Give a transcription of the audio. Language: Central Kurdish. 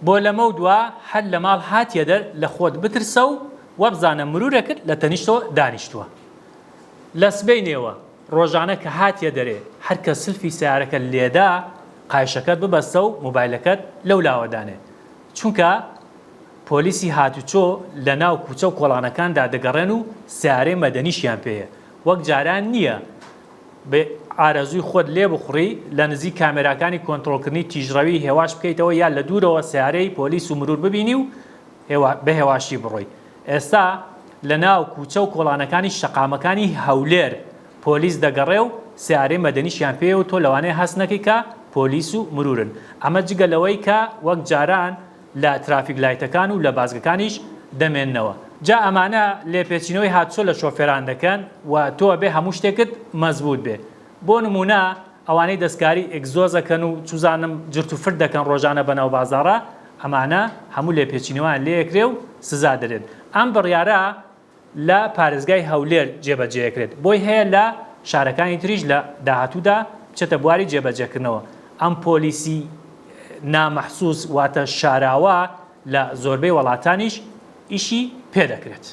بۆ لەمەو دوا هەر لە ماڵ هاتیە دەر لە خۆت بترسە و وابزانە مرورەکت لە تەنیشتەوە دانیشتووە. لە سبەینێوە ڕۆژانە کە هاتیە دەرێ هەر کە سلفی سەیارەکەت لێدا قایشەکەت ببەستە و مۆبایلەکەت لەو لاوە دانێ چونکە پۆلیسی هاتوچۆ لە ناو کوچە و کۆڵانەکاندا دەگەڕێن و سەیارەی مەدەنیشیان پێیە وەک جاران نییە بە ئارەزووی خۆت لێبخوڕی لە نزیک کامێراکانی کۆنترۆڵکردنی تیژڕەوی هێواش بکەیتەوە یا لە دوورەوە سەیارەی پۆلیس و مرور ببینی و بە هێواشی بڕۆی. ئێستا لە ناو کوچە و کۆڵانەکانی شەقامەکانی هەولێر پۆلیس دەگەڕێ و سەیارەی مەدەنیشیان پێیە و تۆ لەوانەیە هەست نەکەی کە پۆلیس و مرورن. ئەمە جگە لەوەی کە وەک جاران لە ترافیک لایتەکان و لە بازگەکانیش دەمێننەوە. جا ئەمانە لێپێچینەوەی هاتوچۆ لە شۆفێران دەکەن و تۆ ئەبێ هەموو شتێکت مەزبوت بێ. بۆ نموونە ئەوانەی دەستکاری ئێگزۆز ئەکەن و چوزانم جرت و فرت دەکەن ڕۆژانە بەناو بازاڕا ئەمانە هەموو لێپێچینەوەیان لێ ئەکرێ و سزا دەرێن. ئەم بڕیارە لە پارێزگای هەولێر جێبەجێکرێت، بۆی هەیە لە شارەکانی تریش لە داهاتوودا بچێتە بواری جێبەجێکردنەوە. ئەم پۆلیسی نامەحسوس واتە شاراوە لە زۆربەی وەڵاتانیش ئیشی پێدەکرێت.